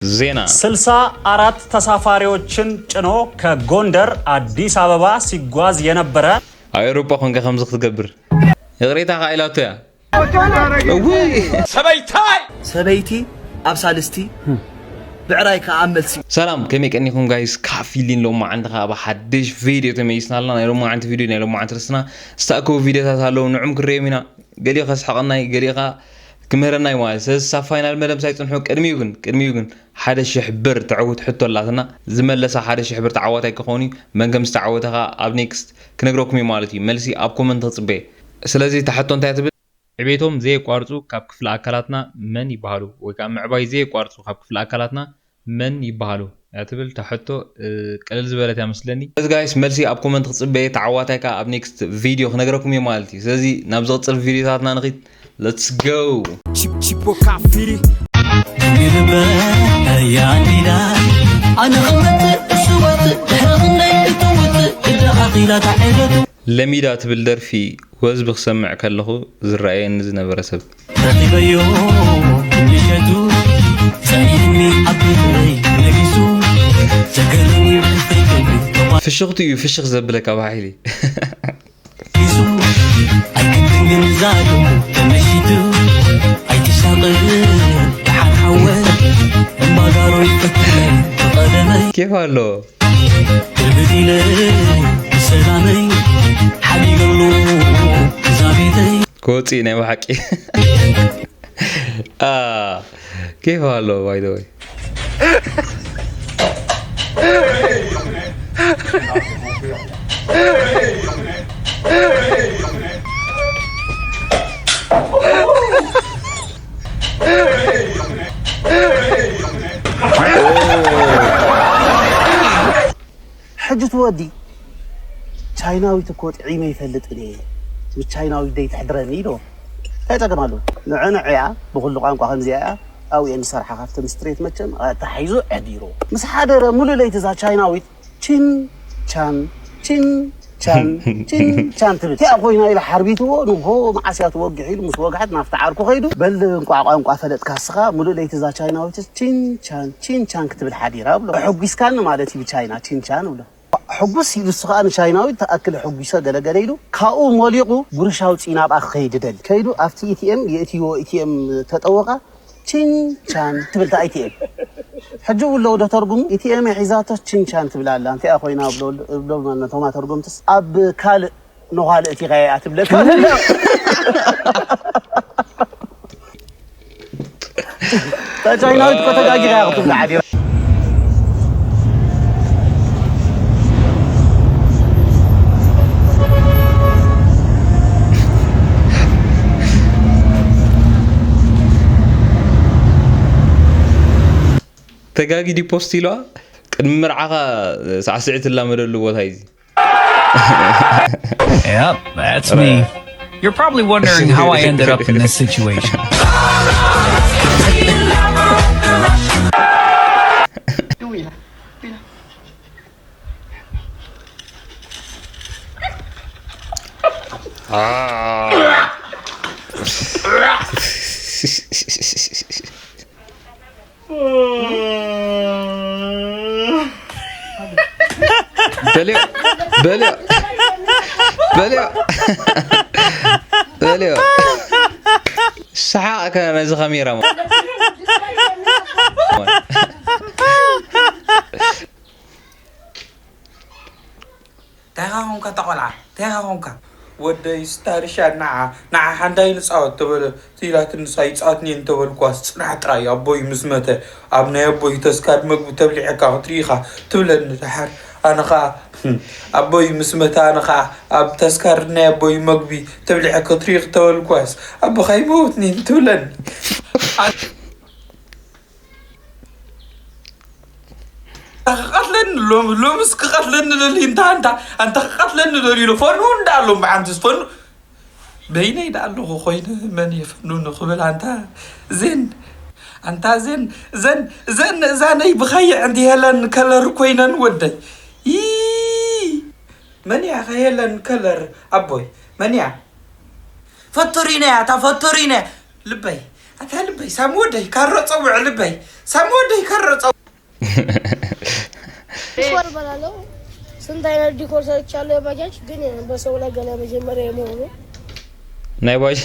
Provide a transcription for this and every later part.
ዜና። ስልሳ አራት ተሳፋሪዎችን ጭኖ ከጎንደር አዲስ አበባ ሲጓዝ የነበረ። ኣብ ኤውሮጳ ኮንካ ከምዚ ክትገብር ይቕሬታ ከኣ ኢላቶ እያ። እውይ። ሰበይታይ! ሰበይቲ ኣብ ሳልስቲ፣ ብዕራይ ከኣ ኣብ መልሲ። ሰላም፣ ከመይ ቀኒኹም ጋይስ? ካፊሊን ሎማዓንቲ ከኣ ኣብ ሓድሽ ቪድዮ ተመይስና ኣለና። ናይ ሎማዓንቲ ቪድዮ፣ ናይ ሎማዓንቲ ርስና ዝተኣከቡ ቪድዮታት ኣለዉ፣ ንዕም ክርእዮም ኢና። ገሊኡ ከስሕቐናይ፣ ገሊኡ ከኣ ክምህረናይ ማለት። ስለዚ ሳብ ፋይናል መደምሳይ ጽንሑ። ቅድሚኡ ግን፣ ቅድሚኡ ግን ሓደ ሽሕ ብር ተዕውት ሕቶ ኣላትና። ዝመለሳ ሓደ ሽሕ ብር ተዓዋታይ ክኸውን እዩ። መን ከም ዝተዓወተ ከኣ ኣብ ኔክስት ክነግረኩም እዩ ማለት እዩ። መልሲ ኣብ ኮመንት ክጽበየ። ስለዚ እታ ሕቶ እንታይ ትብል? ዕቤቶም ዘየቋርጹ ካብ ክፍለ ኣካላትና መን ይበሃሉ? ወይ ከኣ ምዕባይ ዘየቋርጹ ካብ ክፍለ ኣካላትና መን ይበሃሉ? እያ ትብል እታ ሕቶ፣ እ፣ ቅልል ዝበለት እያ መስለኒ። ስለዚ ጋይስ፣ መልሲ ኣብ ኮመንት ክጽበየ፣ ተዓዋታይ ከኣ ኣብ ኔክስት ቪድዮ ክነግረኩም እየ ማለት እዩ። ስለዚ ናብ ዝቕጽል ቪድዮታትና ንኺድ። Let's go! ቺፕ ቺፖ ካፊሪ ይልበ ያኒዳ ኣነ ኸመት እሱወት ድሕሪ ክንደይ እትውት እደኻ ኺላ ታዕደቱ ለሚዳ ትብል ደርፊ ወዝቢ ክሰምዕ ከለኹ ዝረኣየኒ ዝነበረ ሰብ። ረኺበዮ ምሸቱ ጸኒሕኒ ኣብ ቤተይ መሊሱ ዘገርም እዩ ክስተይ ከልቢ ተባ ፍሽኽቲ እዩ ፍሽኽ ዘብለካ ብሓይሊ። ሒዙ ኣይግድንን ዛሉ ተመሺጡ ኣይትሻቕል ደሓን ሓወ እምባጋሮ ይፈትለይ ብቐደመይ ኬፍ ኣሎ። ክብድ ኢለ ብሰላመይ ሓዲገሉ እዛ ቤተይ ክወፅእ ናይ ብሓቂ። አ፣ ኬፍ ኣሎ ባይ ዘ ወይ። ሕጂ እቲ ወዲ ቻይናዊት እኮ ጥዒመ ይፈልጥን እየ፣ ምስ ቻይናዊት ደይትሕድረኒ ኢልዎ። እንታይ ጸገም ኣለዎ? ንዑ ንዕያ ብኹሉ ቋንቋ ከምዚኣ እያ ኣብኡ እየን ዝሰርሓ ካብቲ ምስትሬት መቸም ኣተሓሒዙ ኣሕዲርዎ። ምስ ሓደረ ሙሉእ ለይቲ እዛ ቻይናዊት ቺን ቻን ቺን ቻን ቺን ቻን ትብል እቲኣ ኮይና ኢሉ ሓርቢትዎ። ንግሆ መዓስ እያ ትወግሕ ኢሉ ምስ ወግሐት ናብቲ ዓርኩ ከይዱ በል እንቋዕ ቋንቋ ፈለጥካ እስኻ። ሙሉእ ለይቲ እዛ ቻይናዊት ቺን ቻን ቺን ቻን ክትብል ሓዲራ ብሎ። ኣሐጒስካኒ ማለት እዩ ብቻይና ቺን ቻን ብሎ። ሕጉስ ኢሉ እሱ ከኣ ንቻይናዊት ተኣክል ኣሐጒሰ ገለገለ ኢሉ ካብኡ ሞሊቑ ጉርሻ ኣውጺኡ ናብኣ ክኸይድ ይደሊ። ከይዱ ኣብቲ ኢቲኤም የእትይዎ ኢቲኤም ተጠወቓ ቺን ቻን ትብል እታ ኢቲኤም። ሕጂ እውን ኣለዉ ዶ ተርጉሙ? ኢቲኤም ሒዛቶ ቺን ቻን ትብል ኣላ። እንታይ እያ ኮይና ብሎ፣ ብሎ ነቶም ኣተርጎምትስ ኣብ ካልእ ነዃልእ እቲ ኸያ እያ ትብለካ። እታ ቻይናዊት እኮ ተጋጊራ እያ ክትብላ ዓድያ። ተጋጊ ዲፖስት ኢለዋ ቅድሚ መርዓኻ ሳዕስዒት ትላመደሉ ቦታ እዩ እዚ። Yep, that's me. You're probably wondering how I ended up in this situation. በልዮ፣ በልዮ፣ በልዮ፣ በልዮ። ሰሓቕ ከ ነዚ ካሜራ ሞ-፣ እንታይ ኾንካ እታ ቆልዓ? እንታይ ኾንካ? ወደይ ስታርሻ ንዓ፣ ንዓ ሓንዳይ ንጻወት ተበለ ኢላትኒ ንሳ ይጻወትኒ እንተበልኳስ ጽናሕ ጥራይ ኣቦይ ምስ መተ ኣብ ናይ ኣቦይ ተስካር መግቢ ተብሊዐካ ክትርኢ ኢኻ ትብለኒ ደሓር ኣነ ኸኣ ኣቦይ ምስ መተ ኣነ ኸኣ ኣብ ተስካር ናይ ኣቦይ መግቢ ተብሊዐካ ክትርኢ ኢኻ ተበልኳስ ኣቦኻ ይመውትኒ ትብለኒ። ክቐትለኒ ሎም-፣ ሎምስ ክቐትለኒ ደልዩ እንታ፣ እንታ፣ ኣንታ ክቐትለኒ ደልዩ ኢሉ ፈኑ እንዳ ኣሎ ብሓንቲ ዝፈኑ በይነይ ደኣ ኣለኹ ኮይነ መን እየ ፈኑ ንኽብል ኣንታ ዜን፣ ኣንታ ዜን፣ ዘን፣ ዘን እዛ ናይ ብኸይዕ እንዲ ሄለን ከለር ኮይነን ወደይ። ይ-፣ መን እያ ከ ሄለን ከለር ኣቦይ? መን እያ? ፈቶሪና እያ፣ እታ ፈቶሪና እያ። ልበይ፣ ኣታ ልበይ ሳሚ ወደይ ካሮ ጸውዕ ልበይ ሳሚ ወደይ ካሮ ጸውዕ ዲኮር እበላለሁ። ስንት አይነት ዲኮር ሰርቻለሁ። የባጃጅ ግን በሰው ላይ ገና መጀመሪያ የመሆኑ ናይ ባጅ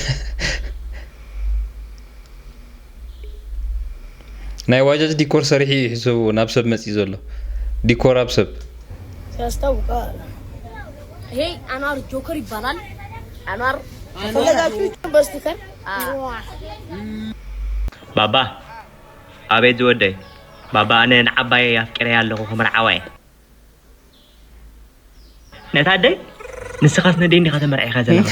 ናይ ባጃጅ ዲኮር ሰሪሒ እዩ ሕሰቡ ናብ ሰብ መፅዩ ዘሎ ዲኮር ኣብ ሰብ ያስታውቃል። ይሄ አኗር ጆከር ይባላል። አኗር ፈለጋችሁ በስቲከር ባባ ኣቤት ዝወደይ ባባ ኣነ ንዓባየይ ኣፍቂረያ ኣለኹ ክምርዓዋ እየ ነታ ኣደይ ንስኻስ ነደይ እንዲኻ ተመርዒኻ ዘለኻ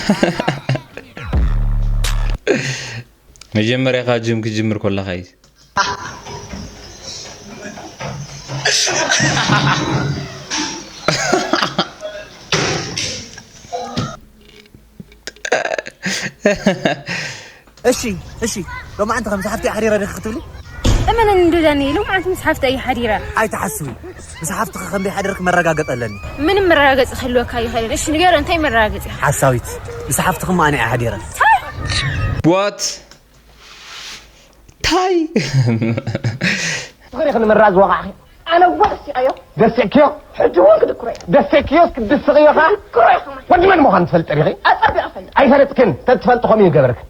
መጀመርያ ካብ ጅም ክጅምር ከለኻ እዩ እሺ እሺ ሎማዓንቲ ከም ዝሓፍቲ ኣሕሪረ ዲኺ ክትብሊ እመነኒ ዶ ዳኒ ሎማዓንቲ ምስ ሓፍተይ እየ ሓዲረ ኣይትሓስዊ ምስ ሓፍትኺ ከም ዘይሓደርኪ መረጋገፂ ኣለኒ ምንም መረጋገፂ ክህልወካ ይኽእልን እሺ ንገረ እንታይ መረጋገፂ ሓሳዊት ምስ ሓፍትኺ እሞ ኣነ እየ ሓዲረ What? ታይ ትኽሪ ክንምራዝ ወቓዕኺ ኣነ እወ ደሲቐዮ ደሲቕክዮ ሕጂ እውን ክድክሮ እየ ደሲቕክዮስ ክትድስቕዮ ኸዓ ክድክሮ እየ ከማን ወዲ መን ምዃን ትፈልጢ ዲኺ ኣጸቢቐ ፈልጥ ኣይፈለጥክን ተትፈልጢ ከምኡ ይገብርክ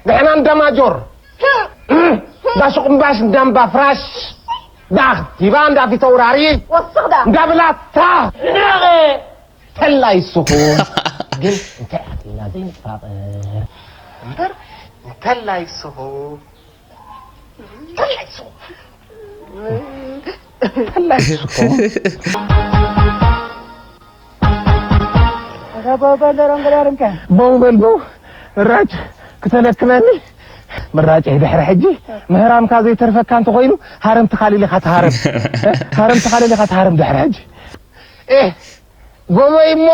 ንሕና እንዳ ማጆር እንዳ ሹቕ እምባሽ እንዳ እምባ ፍራሽ እንዳ ኣኽቲባ እንዳ ፊት ኣውራሪ ወስኽ ደኣ እንዳ ብላታ ንዕቐ ተላይ ስኹም ግን እንታይ ኣቲና ዘይንፋቐር እምበር እንተላይ ስኹም ተላይ ስኹም ተላይ ስኹም በው በል በው ራጭ ክተለክመኒ ምራጭ ድሕሪ ሕጂ ምህራምካ ዘይተርፈካ እንተኾይኑ ሃረምትኻ ሊሊኻ ትሃረም ሃረምትኻ ሊሊኻ ትሃረም ድሕሪ ሕጂ ኤህ ጎበይ እሞ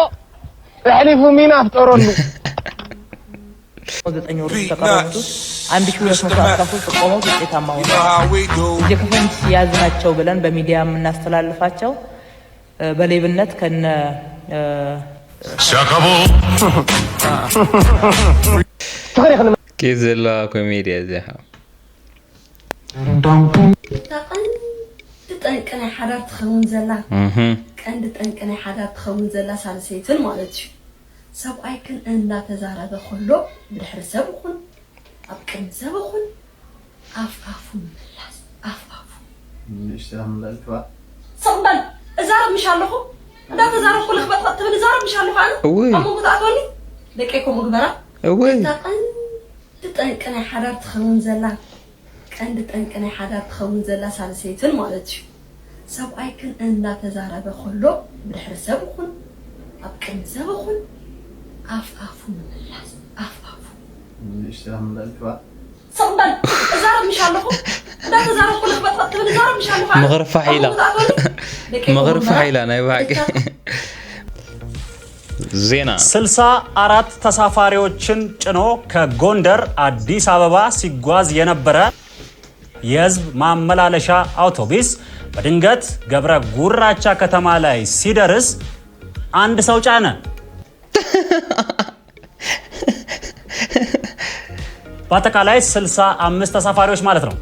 ኣሕሊፉ ሚና ኣፍጠረሉ። ዘጠኝ ወር ውስጥ ከቀረቡት ውስጥ አንድ ሺህ ሁለት መቶ አስራ ሶስት ጥቆማዎች ውጤታማ ሆነዋል። የክፍንጅ የያዝናቸው ብለን በሚዲያ የምናስተላልፋቸው በሌብነት ከነ ኬት ዘለዋ ኮሜድያ እዚኣ እታ ቀንዲ ጠንቂ ናይ ሓዳር ትኸውን ዘላ ቀንዲ ጠንቂ ናይ ሓዳር ትኸውን ዘላ ሳልሰይትን ማለት እዩ። ሰብኣይክን እናተዛረበ ከሎ ብድሕሪ ሰብ ይኹን ኣብ ቅድሚ ሰብ ይኹን ኣፍ ኣፉ ምምላስ ኣፍ ኣፉ ንእሽተይ ኣምላልክዋ ስቕ በል እዛረብ ምሽ ኣለኹ እንዳተዛረብኩ ልኽበጥበጥ ትብል እዛረብ ምሽ ኣለኹ ኣነ እውይ ኣብ መንጎ ትኣትወኒ ደቀይ ከምኡ ግበራ እውይ እታ ቀንዲ ጠንቂ ናይ ሓዳር ትኸውን ዘላ ቀንዲ ጠንቂ ናይ ሓዳር ትኸውን ዘላ ሳልሰይትን ማለት እዩ። ሰብኣይክን እናተዛረበ ከሎ ብድሕሪ ሰብ ይኹን ኣብ ቅድሚ ሰብ ይኹን ኣፍ ኣፉ ምምላስ ኣፍ ኣፉ ንእሽተይ ኣምላልክዋ ስቕ በል እዛረብ ምሽ ኣለኹ እንዳተዛረብኩ ልኽበጥበጥ ትብል እዛረብ ምሽ ኣለኹ ኣነ ምኽርፋሕ ኢላ ኣብ መንጎ ትኣትወኒ ደቀይ ከምኡ ምኽርፋሕ ግበራ ኢላ ናይ ብሓቂ እታ ዜና ስልሳ አራት ተሳፋሪዎችን ጭኖ ከጎንደር አዲስ አበባ ሲጓዝ የነበረ የህዝብ ማመላለሻ አውቶቡስ በድንገት ገብረ ጉራቻ ከተማ ላይ ሲደርስ አንድ ሰው ጫነ። በአጠቃላይ ስልሳ አምስት ተሳፋሪዎች ማለት ነው።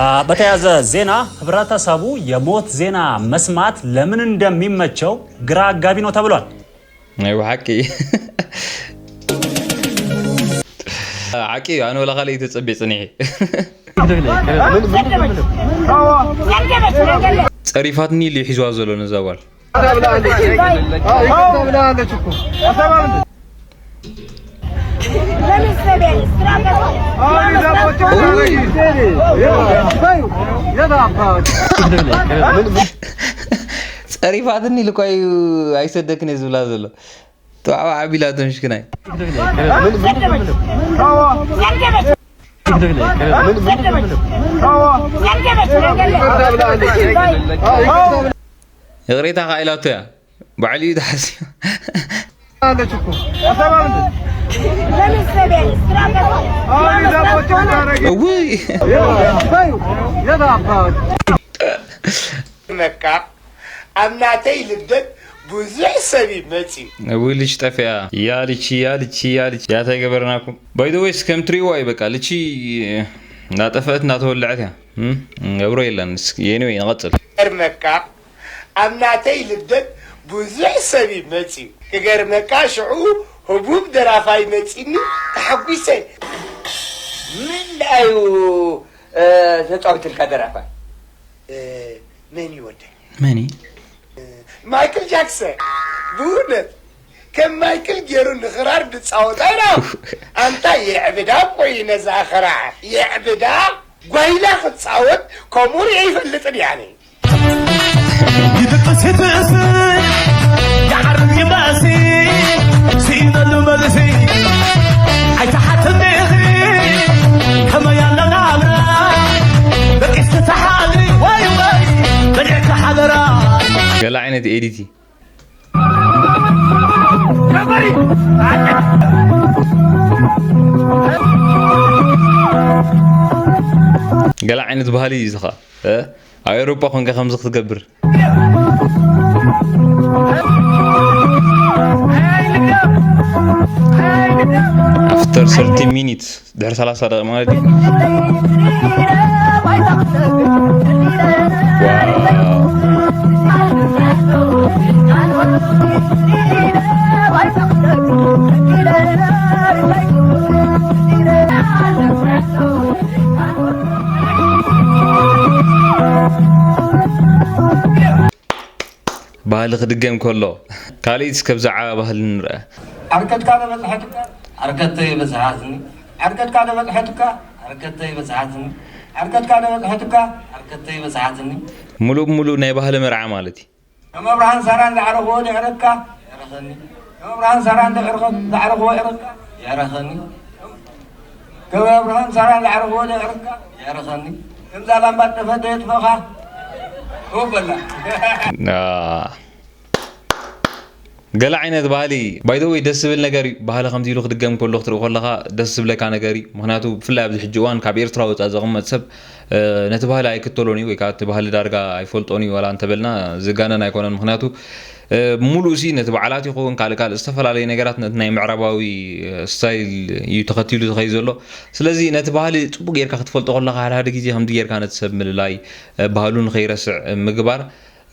አ፣ በተያያዘ ዜና ህብረተሰቡ የሞት ዜና መስማት ለምን እንደሚመቸው ግራ አጋቢ ነው ተብሏል። ናይ ብሓቂ ሓቂ እዩ ኣነ ወላ ካልእ ተጸቢየ ጽኒሐ ጸሪፋትኒ ኢሉ እዩ ሒዝዋ ዘሎ ነዛ ጓል ጸሪፋትኒ ኢሉ እኳ እዩ ኣይሰደክን እየ ዝብላ ዘሎ ተባዕባዕ ኣቢላቶ ምሽክናይ ይቕሬታ ከዓ ኢላቶ እያ ባዕሉ እዩ ተሓስዩ አለች እኮ አሰባብ እንዴ እውይ ነቃ ኣብ ናተይ ልደት ብዙሕ ሰብ እዩ መፂኡ። እውይ ልች ጠፊኣ። ያ ልቺ፣ ያ ልቺ፣ ያ ልቺ፣ ያ እንታይ ገበርናኩም? By the way፣ እስከም ትሪእዋ እዩ በቃ። ልቺ እናጠፈአት እናተወለዐት እያ። እም? ገብሮ የለን። እስኪ፣ anyway፣ ንቐጽል። ክገርመካ፣ ኣብ ናተይ ልደት ብዙሕ ሰብ እዩ መፂኡ። ክገርመካ፣ ሽዑ ህቡብ ደራፋይ መፂኒ፣ ተሓጒሰ። መን ደኣ እዩ፣ እ፣ ተፃዊትልካ ደራፋይ? እ፣ መን እዩ ወደይ? መን እዩ? ማይክል ጃክሰን። ብእውነት ከም ማይክል ገይሩ ንኽራር ዝፃወት ኣይረኣኹ። ኣንታ የዕብዳ እኮ እዩ ነዛ ኽራር። የዕብዳ ጓይላ ክፃወት ከምኡ ሪአ ይፈልጥን እየ ኣነ። ይድቅስ ይትእስ፣ ይዓርብ ይባእሲ፣ ስኢነሉ መልሲ፣ ኣይትሓትን ዲኺ፣ ከመይ ኣላ ናብራ፣ ደቂስኪ ተሓድሪ፣ ወይ ወይ፣ በሊዕኪ ሓደራ። ገለ ዓይነት ኤዲት እዩ። ገለ ዓይነት ባህሊ እዩ እዚ ኸኣ። እ? ኣብ ኤውሮጳ ኮንካ ከምዚ ክትገብር። After thirty minutes፣ ድሕሪ ሰላሳ ደቂቕ ማለት እዩ። ዋው። ባህሊ ክድገም ከሎ፣ ካልእ እስከ ብዛዕባ ባህሊ ንርኣ። ዓርከትካ ተበጽሐትካ፣ ዓርከተይ በጽሓትኒ። ዓርከትካ ተበጽሐትካ፣ ዓርከተይ በጽሓትኒ። ዓርከትካ ተበጽሐትካ፣ ዓርከተይ በጽሓትኒ። ሙሉእ ብሙሉእ ናይ ባህሊ መርዓ ማለት እዩ። ከም ኣብርሃን ሳራን ዝዓረኽዎ ደዕረካ፣ የዕረኸኒ። ከም ኣብርሃን ሳራን ደዕረኸ-፣ ዝዓረኽዎ ዕረካ፣ የዕረኸኒ። ከም ኣብርሃን ሳራን ዝዓረኽዎ ደዕረካ፣ የዕረኸኒ። ከምዛ ላምባ ጠፈ ደየጥፈኻ፣ እወ በላ። አ፣ ገለ ዓይነት ባህሊ፣ by the way፣ ደስ ዝብል ነገር እዩ። ባህሊ ከምዚ ኢሉ ክድገም ከሎ ክትርኢ ከለኻ ደስ ዝብለካ ነገር እዩ። ምኽንያቱ ብፍላይ ኣብዚ ሕጂ እዋን ካብ ኤርትራ ወጻእ ዝቕመጥ ሰብ፣ እ፣ ነቲ ባህሊ ኣይክተሎን እዩ ወይ ከዓ እቲ ባህሊ ዳርጋ ኣይፈልጦን እዩ ዋላ እንተበልና ዝጋነን ኣይኮነን። ምኽንያቱ፣ እ፣ ሙሉእ ሲ ነቲ በዓላት ይኸውን ካልእ ካልእ ዝተፈላለዩ ነገራት ነቲ ናይ ምዕራባዊ፣ እ፣ ስታይል እዩ ተኸቲሉ ዝኸይድ ዘሎ። ስለዚ ነቲ ባህሊ ጽቡቅ ጌርካ ክትፈልጦ ከለኻ ሓደ ሓደ ግዜ ከምዚ ጌርካ ነቲ ሰብ ምልላይ፣ እ፣ ባህሉ ንኸይረስዕ ምግባር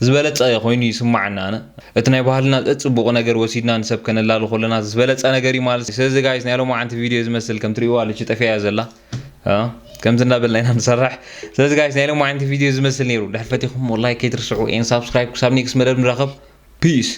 ዝበለጸ ኮይኑ ይስማዓና ኣነ። እቲ ናይ ባህልና ጽቡቕ ነገር ወሲድና ንሰብ ከነላሉ ከለና ዝበለጸ ነገር እዩ ማለት እዩ። ስለዚ ጋይስ ናይ ሎማዓንቲ ቪድዮ ዝመስል ከም ትርእይዋ ልቺ ጠፊኣ እያ ዘላ። እ፣ ከምዚ እናበልና ኢና ንሰርሕ። ስለዚ ጋይስ ናይ ሎማዓንቲ ቪድዮ ዝመስል ነይሩ። ድሕር ፈቲኹም ላይክ ከይትርስዑ፣ ኤን ሳብስክራይብ። ክሳብ ኔክስት መደብ ንራኸብ። ፒስ።